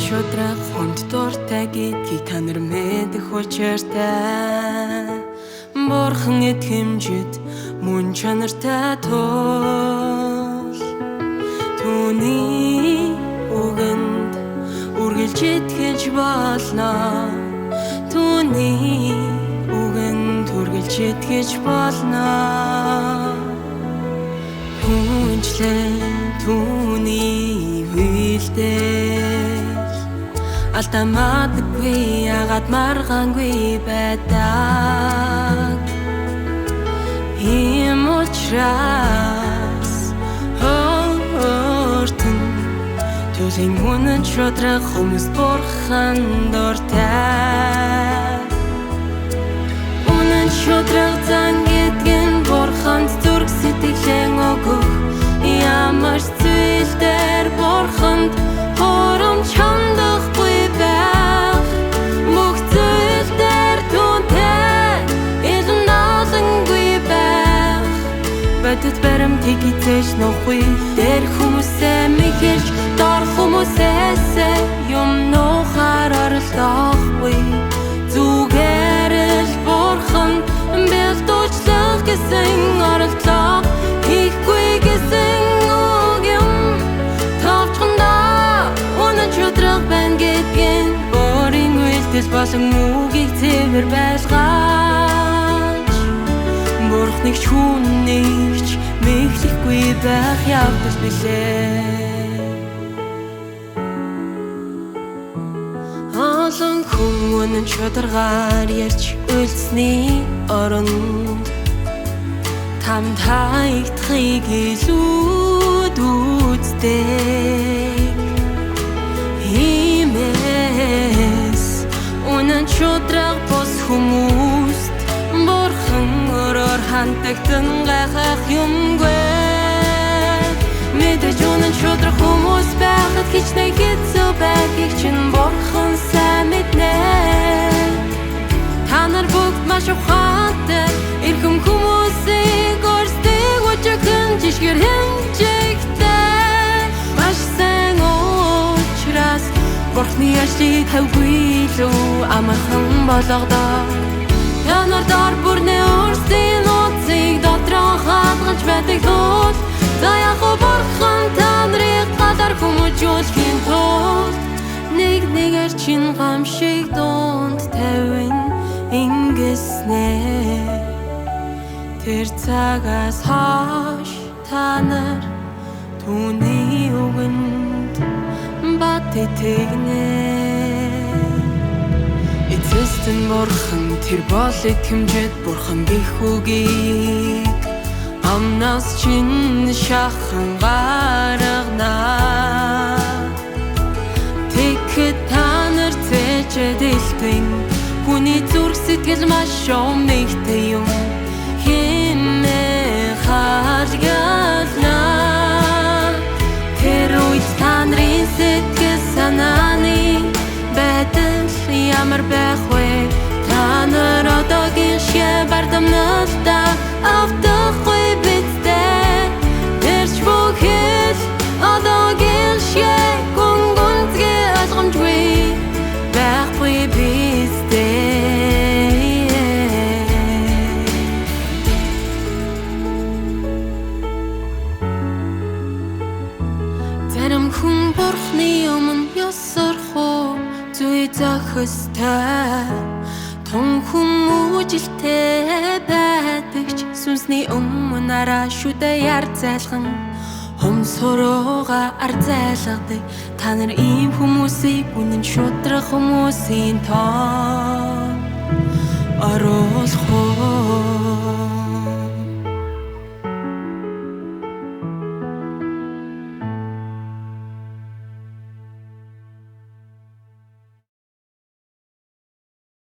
шудраг хүнд дуртай гэдгийг та нар мэдэх учиртай. Бурхан итгэмжит мөн чанартай тул түүний үгэнд үргэлж итгэж болно. Түүний үгэнд үргэлж итгэж болно. Хүнчлэн түүний үйлдэл алдамдаггүй, ягаад маргаангүй байдаг. Ийм учраас өөртөн төлөв үнэн шудраг хүмүүс бурхан дуртай. Үнэн шудраг зан гэдэг нь бурханд зүрх сэтгэлээ өгөх. Ямар ч зүйл дээр бурханд хурамч хандахгүй байх. Бүх зүйл дээр түүнтэй илэн налангүй байх. Бодит баримтыг эзэж нуухгүй. Дээр хүмүүсээ мэхэлж, дор хүмүүсээсээ юм нуухаар оролдохгүй. Зүгээр л бурхан бэлдүүчлэх гэсэн оролдлого хийхгүй гэсэн үг юм. Товчхондоо үнэн шудраг байна гэдгийг өөрийн үйлдэл болон үгийг цэвэр байлгаж бурхныг ч хүнийг ч мэхлэхгүй байх явдал билээ. Олон хүн үнэн шударгаар ярьж үйлдсэний оронд там таагдахыг илүүд үздэг. Иймээс үнэн шудраг бус хүмүүст бурхан өөрөөр хандагдан гайхах юмгүй. Мэдээж үнэн шудраг хүмүүс байхад хичнээн хэцүү байхыг чинь бурхан сайн мэднэ. Та нар бүгд маш ухаантай, эрхэм хүмүүсийг өөрсдийн өчигхэн жишгээр хэмжигтэй. Маш сайн учраас бурхны ажлыг тавьгүй илүү амархан болгодог. Та нар дор бүрнээ өөрсдийн нууцыг дотроо хадгалж байдаг тул за яг бурхан та нарыг гадар хүмүүжүүлэхийн тулд нэг нэгээр чинь гам шиг дунд тавина ингэснэ. Тэр цагаас хойш та нар түүний үгэнд бат итгэнэ. Эцэст нь бурхан тэр бол итгэмжит бурхан гих үгийг амнаас чинь шахан гаргана. Тэгэхэд та нар цээжэд илтэн хүний зүрх сэтгэл маш өмнөхтэй юм хэмээн хаалгална. Тэр үед та нарын сэтгэл санааны байдал ямар байх вэ? Та нар одоогийн шиг бардамналдаа автахгүй бидтэй. Тэр ч бүхэл одоогийн шиг гүн гүнзгий ойлгомжгүй байхгүй бидтэй. Зарим хүн бурхны өмнө ёс сурах зүй зохистой, тун хүмүүжилтэй байдаг ч сүнсний өмнө араа шүдэ яр зайлхан хомсороогаа ар зайлгадаг. Та нар ийм хүмүүсийг үнэн шудраг хүмүүсийн тоо оруулах уу?